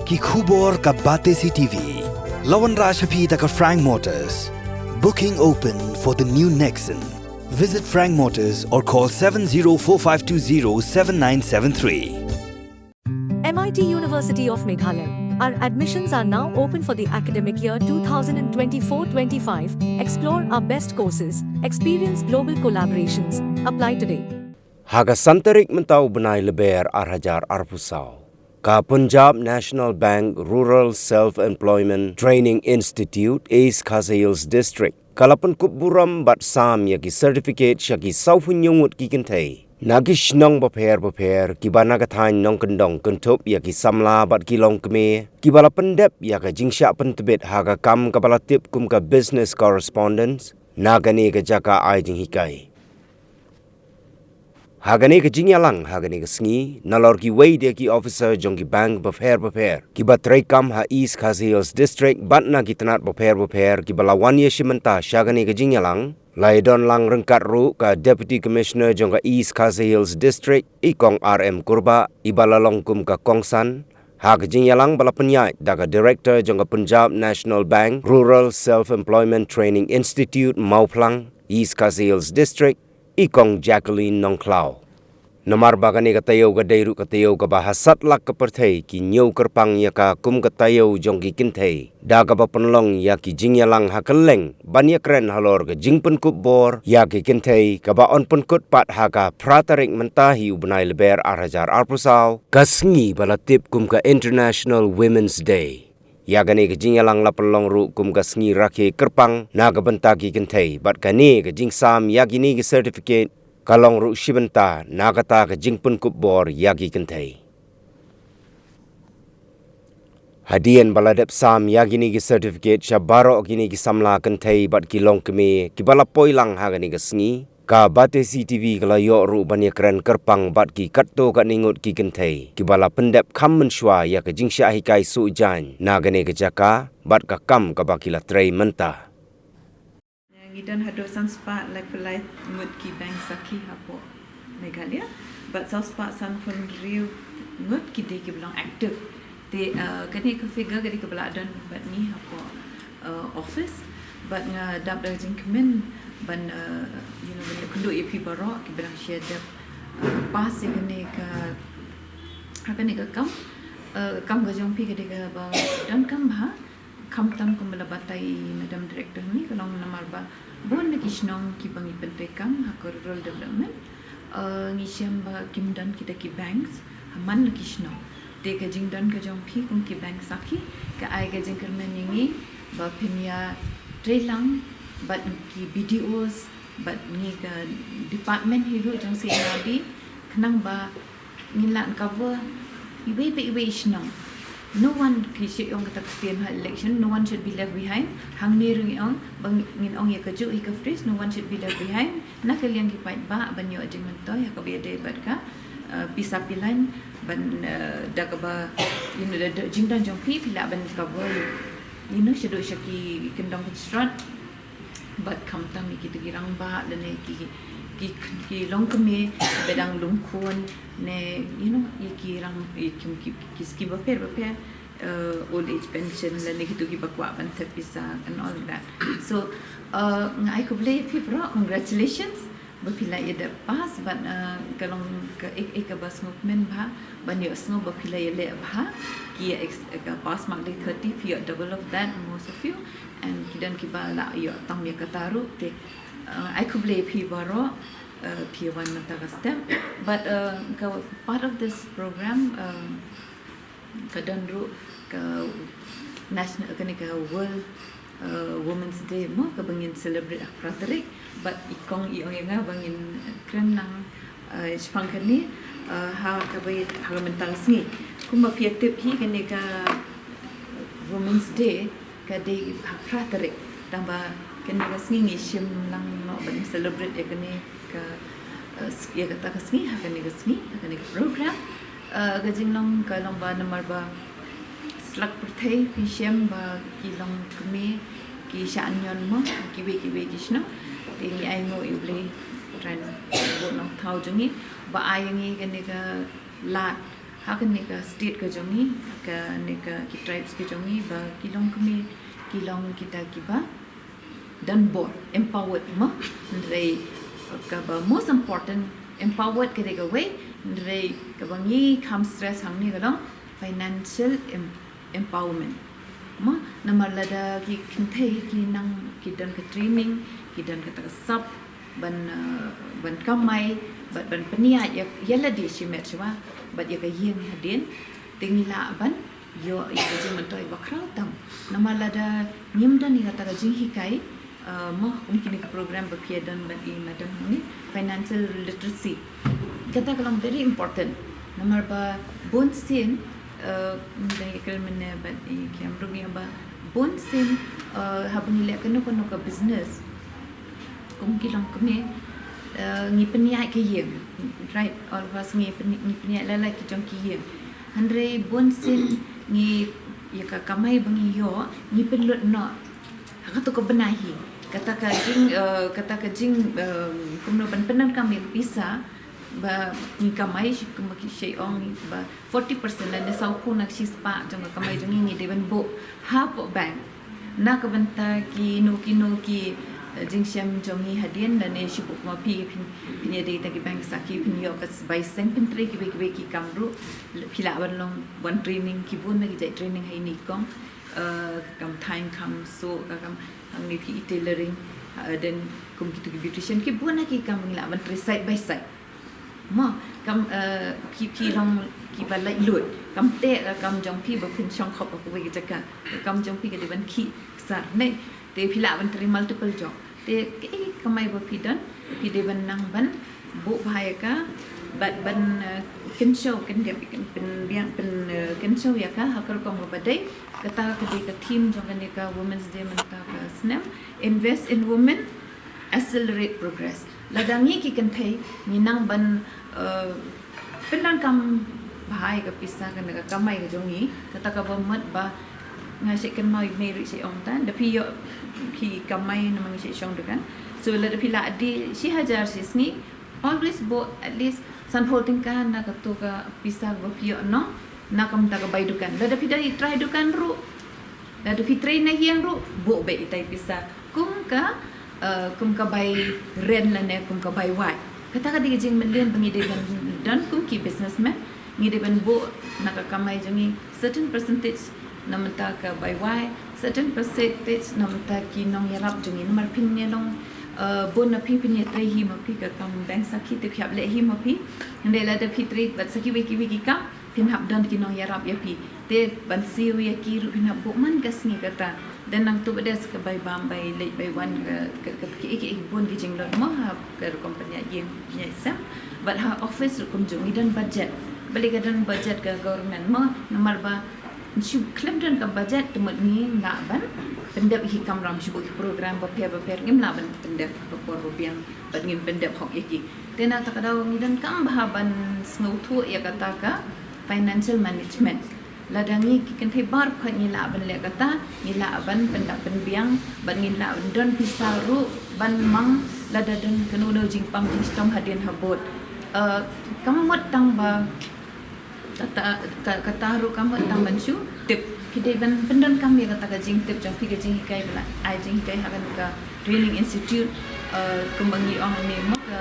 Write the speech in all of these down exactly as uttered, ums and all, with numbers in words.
Ki khubor ka Batesi T V. La wanrah sha phi da ka Frank Motors. Booking open for the new Nexon. Visit Frank Motors or call seven zero four five two zero seven nine seven three. M I T University of Meghalaya. Our admissions are now open for the academic year two thousand twenty-four twenty-five. Explore our best courses, experience global collaborations. Apply today. Ha ka san tarik mynta u bnai Lber ar hajar arphew saw, ka Punjab National Bank Rural Self Employment Training Institute, East Khasi Hills District, ka la pynkup burom bad sam ïa ki certificate sha ki saw phew hynñiew ngut ki kynthei na ki shnong bapher bapher, kiba na ka thaiñ Nongkyndong, kynthup ïa ki samla bad ki longkmie, kiba la pyndep ïa ka jingshah pyntbit ha ka kam kaba la tip kum ka business correspondence, na kane ka jaka ai jinghikai. Ha kane ka jingïalang ha kane ka sngi, nalor kiwei de ki officer jong ki bank bapher bapher, kiba treikam ha East Khasi Hills District bad na ki tnat bapher bapher, kiba la wan ïashim bynta sha kane ka jingïalang, la ïadon lang ryngkat ruh ka Deputy Commissioner jong ka East Khasi Hills District, i Kong R M Kurbah, iba la long kum ka kongsan ha ka jingïalang ba la pynïaid da ka Director jong ka Punjab National Bank Rural Self Employment Training Institute, Mawphlang, East Khasi Hills District, i Kong Jacqueline Nongkhlaw. Namar ba kane ka taïew ka dei ruh ka taïew kaba ha satlak ka pyrthei ki ñiew kyrpang ïa ka kum ka taïew jong ki kynthei, da kaba pynlong ïa ki jingïalang ha kylleng ban ïakren halor ka jingpynkup bor ïa ki kynthei, kaba yn pynkut pat ha ka phra tarik mynta hi u bnai Lber ar hajar arphew saw, ka sngi ba la tip kum ka International Women's Day. Ïa kane ka jingïalang la pynlong ruh kum ka sngi rakhe kyrpang na ka bynta ki kynthei, bad kane ka jingsam ïa kine ki certificate ka long ruh shi bynta na kata ka jingpynkup bor ïa ki kynthei. Hadien ba la dep sam ïa kine ki certificate sha baroh kine ki samla kynthei bad ki longkmie kiba la poi lang ha kane ka sngi, ka Batesi T V ka la ïoh ruh ban ïakren kyrpang bad ki katto katne ngut ki kynthei kiba la pyndep kham mynshuwa ïa ka jingshah hikai suh jaiñ na kane ka jaka bad ka kam kaba ki la trei mynta. Ngi don haduh san spah laiphew lai ngut ki bank sakhi hapoh Meghalaya, bad saw spah sanphew hynriew ngut ki dei kiba long active. Te, uh, kane ka figure ka dei kaba la don bad ngi hapoh, uh, office, bad nga dap da ka jingkmen ban, uh, you know, ban ïakynduh ïa phi baroh kiba dang shu dep, uh, pass ïa kane ka, ha kane ka kam, uh, kam ka jong phi ka dei kaba donkam bha. Khamtam kumba la batai i Madam Director hangne, ka long namar ba bun na ki shnong kiba ngi pyntreikam ha ka rural development, uh, ngi shem ba kim don kita ki banks ha man la ki shnong. Te ka jingdon ka jong phi kum ki bank sakhi ka ai ka jingkyrmen ïa ngi ba phin ïatrei lang bad ki B D Os bad ngi ka department hi ruh jong C M R D, khnang ba ngin lah cover iwei pa iwei i shnong. No one, ki shu ong kata ka ktien ha election, no one should be left behind. Hangne ruh ngi ong ba ngin ong ïa kajuh hi ka phrase, no one should be left behind. Na ka liang ki paidbah ban ïoh jingmyntoi ha kaba ïadei bad ka, uh, pisa pilan ban, uh, da kaba, you know, da, da jingdon jong phi phi lah ban cover, you know, shaduh sha ki kyndong kynshrot. Bad khamtam ïa kita ki rangbah lane ki, ki, ki longkmie ba dang lum khun ne, you know, ïa ki rang, ïa ki, ki, ki skim bapher bapher, uh, old age pension lane kitu kiba kwah ban thep pisa and all of that. So, uh, nga ai khublei ïa phi baroh, congratulations ba phi la ïa dep pass, bad, uh, ka long ka, eh, eh, kaba sngewkmen bha ban ïohsngew ba phi la ïaleh bha, ki ïa ex-, ka pass mark dei thirty, phi ïoh double of that, most of you. And ki don kiba la ïoh tam ïa kata ruh. Te, uh, ai khublei phi baroh, uh, phi wan mynta ka step. But, uh, ka part of this program, uh, ka don ruh ka national, kane ka World, uh, Women's Day mo, kaba ngin celebrate ha phra tarik. But i kong i ong ïa nga ba ngin kren lang, uh, shaphang kane, uh, ha kaba, ha ka mynta ka sngi. Kumba phi ïa tip hi, kane ka Women's Day ka dei ha phra tarik. Tangba kane ka sngi ngi shim lang noh ban celebrate ïa kane ka, eh, s-, ïa kata ka sngi, ha kane ka sngi, ha kane ka program. Eh, ka jinglong ka long ba namar ba slak pyrthei phi shem ba ki longkmie ki shah ñion mo, kiwei kiwei ki shnong. Te ngi ai nguh ïa U Blei Trai Nongbuh Nongthaw jong ngi ba ai ïa ngi kane ka lad Ha kane ka state ka jong ngi, kane ka ki tribes ka jong ngi, ba ki longkmie ki long kita kiba don bor, empowered mo, hynrei kaba most important, empowered ka dei kawei, hynrei kaba ngi kham stress hangne ka long financial em-, empowerment. Mo, namar lada ki kynthei ki nang, ki don ka training, ki don kata ka sap ban, eh, ban kamai, bad ban pynïaid ïa, ïa lade shimet shwa, bad ïa ka ïing hadien, te ngi lah ban ïoh ïa ka jingmyntoi bakhraw tam. Namar lada ngim don ïa kata ka jinghikai, eh, mo, kum kine ki program ba phi ïa don bad i madam hangne, financial literacy. Kata ka long very important. Namar ba bun sien, eh, ngi dang ïakren mynne bad i Kiam ruh ïa ba bun sien, eh, haba ngi leh kano kano ka business, kum ki longkmie, eh, ngi pynïaid ka ïing, right? All of us ngi pyn-, ngi pynïaid lala ki jong ki ïing. Hynrei bun sien ngi, ïa ka kamai ba ngi ïoh, ngi pynlut noh ha kato ka bnai hi. Kata ka jing, eh, kata ka jing, eh, kumno ban pyndonkam ïa ka pisa ba ngi kamai, shi kumba ki shei ong ba forty percent lane sawphew na ka shispah jong ka kamai jong ngi ngi dei ban buh hapoh bank. Na ka bynta kino kino ki, eh, jingshem jong ngi hadien lane shu buh kumba phi, phin, phin ïadei tang ki bank sakhi, phin ïoh ka bai seng, phin trei kiwei kiwei ki kam ruh. Phi lah ban long ban training, ki bun na ki jait training ha ine i kong. Eh, ka kam thaiñ, kam suh, ka kam hangne phi i tailoring, eh, then kum kito ki beautician, ki bun na ki kam ngi lah ban trei side by side. Mo, kam, eh, phi, phi long kiba laitluid. Kam teh, eh, kam jong phi ba phin shong khop ha kawei ka jaka. Kam jong phi ka dei ban khih ksar. Ne, te phi lah ban trei multiple job. Te kaei ka kamai ba phi don, phi dei ban nang ban buh bha ïa ka, bad ban, eh, kynshew kyndep, pyn, pyn, pyn, eh, kynshew ïa ka ha ka rukom kaba dei. Kata ka dei ka theme jong kane ka Women's Day mynta ka snem. Invest in women, accelerate progress. Lada ngi ki kynthei ngi nang ban, eh, pyndonkam bha ïa ka pisa, kane ka kamai ka jong ngi, kata kaba mut ba nga shait kynmaw, i Mary shait ong ta, da phi ïoh phi kamai namar ngi shait shong dukan. So lada phi lah die shi hajar shi sngi, always buh at least sanphew tyngka na kato ka pisa kaba phi ïoh noh na ka bynta ka bai dukan. Lada phi dei trai dukan ruh, lada phi trei na ïing ruh, buh beit ita i pisa kum ka, eh, kum ka bai rent lane kum ka bai wai. Kata ka dei ka jingmlien ba ngi dei ban don kum ki businessman. Ngi dei ban buh na ka kamai jong ngi certain percentage na bynta ka bai wai, certain percentage na bynta ki nongïarap jong ngi. Namar phin ïa long, eh, bun na phi phin ïa trei hi ma phi ka kam bank sakhi, te phi hap leh hi ma phi. Hynrei lada phi trei bad sa kiwei kiwei ki kam, phin hap don ki nongïarap ïa phi. Te ban siew ïa ki ruh phin hap buh man ka sngi kata. Te nangta pat de sa ka bai bam, bai leit bai wan, ka, ka, ka, ki, ki, ki bun ki jinglong mo ha ka rukom pynïaid ïing pynïaid sem. Bad ha office ruh kumjuh, ngi don budget. Balei ka don budget ka government mo, namar ba shu khlem don ka budget te mut ngim lah ban pyndep ïa ki kamram, shu buh ki program bapher bapher, ngim lah ban pyndep ha ka por ba biang bad ngim pyndep hok ïa ki. Te na kata ka daw ngi donkam bha ban sngewthuh ïa kata ka financial management. Lada ngi ki kynthei baroh ngi lah ban leh kata, ngi lah ban pyndap pynbiang, bad ngi lah ban don pisa ruh ban mang lada don kano kano jingpang jingshitom hadien habud. Eh, kam mut tang ba kata, ka, kata ruh kam mut tang ban shu tip. Phi dei ban pyndonkam ïa kata ka jingtip jong phi, ka jinghikai ba la ai jinghikai ha kane ka training institute, eh, kumba ngi ong ne mo, ka,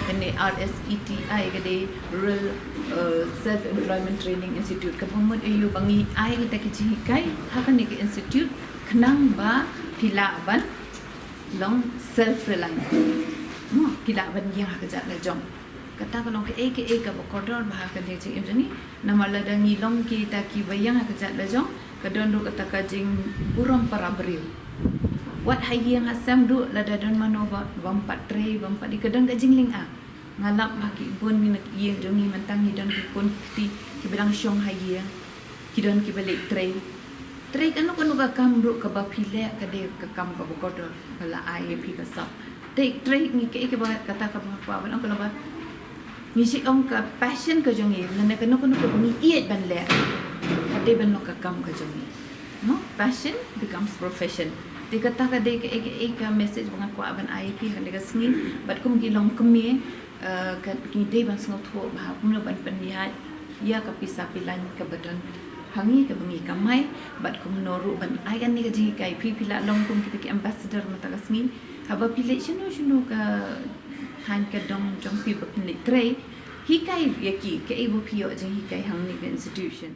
kane R S E T I, ka dei Rural, eh, Self Employment Training Institute. Kaba mut ïa u ba ngi ai kita ki jinghikai ha kane ka institute khnang ba phi lah ban long self reliant. Mo, phi lah ban ïeng ha ka jait la jong. Kata ka long kaei kaei kaba kordor bha ha ka jingim jong ngi. Namar lada ngi long kita kiba ïeng ha ka jait la jong, ka don ruh kata ka jingburom para briew. Wat ha ïing ha sem ruh lada don mano ba, bym pat trei, bym pat dei, ka don ka jinglynga. Nga lap ba ki bun ngi na ïing jong ngi mynta ngi don ki khun ki kti kiba dang shong ha ïing. Ki don kiba leit trei. Trei kano kano ka kam ruh kaba phi leh ka dei ka kam kaba kordor, ba la ai ïa phi ka sap. Te trei ngi kaei kaba kata kaba nga kwah ban ong ka long ba ngi shu ong ka passion ka jong ngi, lane kano kano kaba ngi ïeit ban leh, ka dei ban long ka kam ka jong ngi. No? Passion becomes profession. Te kata ka dei kaei kaei ka message ba nga kwah ban ai ïa phi ha kane ka sngi. Bad kum ki longkmie, eh, ka, ngi dei ban sngewthuh bha kumno ban pynïaid Ïa ka pisa pilan kaba don ha ngi kaba ngi kamai, bad kumno ruh ban ai kane ka jinghikai. Phi phi la long kum kita ki ambassador mynta ka sngi. Haba phi leit shano shano ka thaiñ ka dong jong phi ba phin leit trei, hikai ïa ki kaei ba phi ïoh jinghikai hangne ka institution.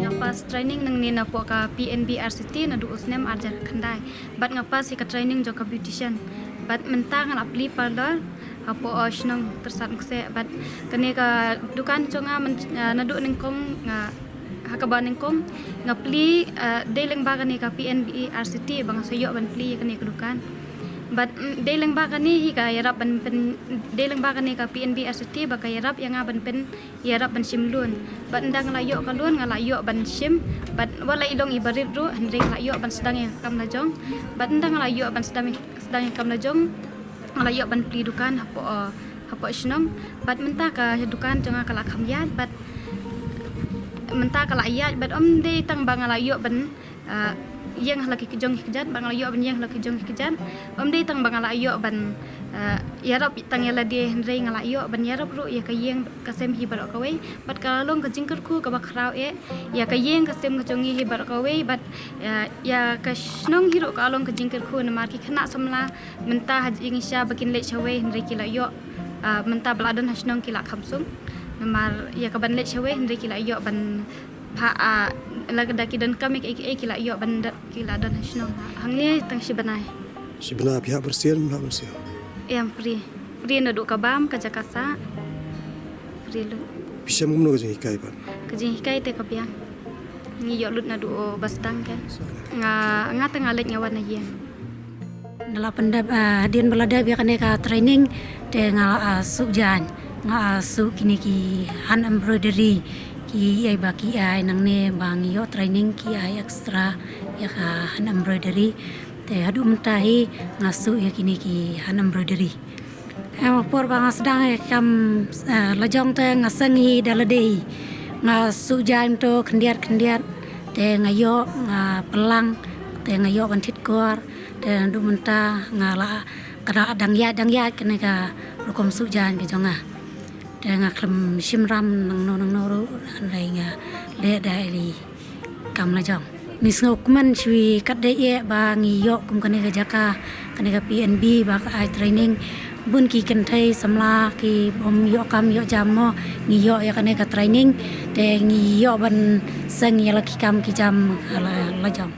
Nga pass training nangne napoh ka P N B R C T naduh u snem arhajar khyndai. Bad nga pass ïa ka training jong ka beautician. Bad mynta nga la plie parlour hapoh, uh, shnong Tyrsad Mukseh. Bad kane ka dukan jong nga myn-, uh, naduh nyngkong nga, ha kaba nyngkong nga plie, uh, dei lyngba kane ka P N B R C T ba nga sa ïoh ban plie ïa kane ka dukan. Bad, mm, dei lyngba kane hi ka ïarap ban pyn-, dei lyngba kane ka P N B R C T ba ka ïarap ïa nga ban pyn-, ïarap ban shim loan. Bad ynda nga la ïoh ka loan nga la ïoh ban shim. Bad wat la i long iba rit ruh hynrei nga la ïoh ban sdang ïa ka kam lajong. Bad ynda nga la ïoh ban sdang, sdang ïa ka kam lajong, nga la ïoh ban plie dukan hapoh, uh, hapoh shnong. Bad mynta ka dukan jong nga ka la kham ïaid, bad mynta ka la ïaid, bad ym dei tang ba nga la ïoh ban, uh, ïeng ha la ki jong ki kjat, ba nga la ïoh ban ïeng ha la ki jong ki kjat. Ym dei tang ba nga la ïoh ban, uh, ïarap tang ïa lade hynrei nga la ïoh ban ïarap ruh ïa ka ïing ka sem hi baroh kawei. Bad ka la long ka jingkyrkhu kaba khraw eh ïa ka ïing ka sem ka jong ngi hi baroh kawei. Bad, uh, ïa ka shnong hi ruh ka la long ka jingkyrkhu namar ki khynnah samla mynta ha jingshisha ba kin leit shawei hynrei ki la ïoh, uh, mynta ba la don ha shnong ki la kham suk. Namar ïa ka ban leit shawei hynrei ki la ïoh ban pha, ah, lada ki donkam ïa kiei kiei ki la ïoh ban da-, ki la don ha shnong. Hangne tang shi bnai. Shi bnai phi hap ban sien, hap ban sien. Em, free. Free naduh ka bam, ka jaka sah. Free lut. Phi shem kumno ka jinghikai pat? Ka jinghikai te ka biang. Ngi ïoh lut naduh ba sdang kan. Nga, nga te nga leit nga wan na ïing. Nga la pyndep, ah, hadien ba la dep ïa kane ka training te nga la, ah, suh jaiñ, nga, ah, suh kine ki hand embroidery, kiei ba ki ai nangne ba ngi ïoh training ki ai extra ïa ka hand embroidery. Te haduh mynta hi nga suh ïa kine ki hand embroidery. Em, por ba nga sdang ïa ka kam, eh, lajong te nga seng hi da lade hi. Nga suh jaiñ to khyndiat khyndiat. Te nga ïoh, nga pynlang, te nga ïoh ban thied kor. Te naduh mynta nga la, ka dang ïaid, dang ïaid kane ka rukom suh jaiñ ka jong nga. Te nga khlem shim ram nangno nangno ruh, hynrei nga leh da i kam lajong. Ngi sngewkmen shwa katdei eh ba ngi ïoh kum kane ka jaka, kane ka P N B ba ka ai training. Bun ki kynthei samla ki bym ïoh kam ïoh jam mo, ngi ïoh ïa kane ka training. Te ngi ïoh ban seng ïa la ki kam ki jam ha la, lajong.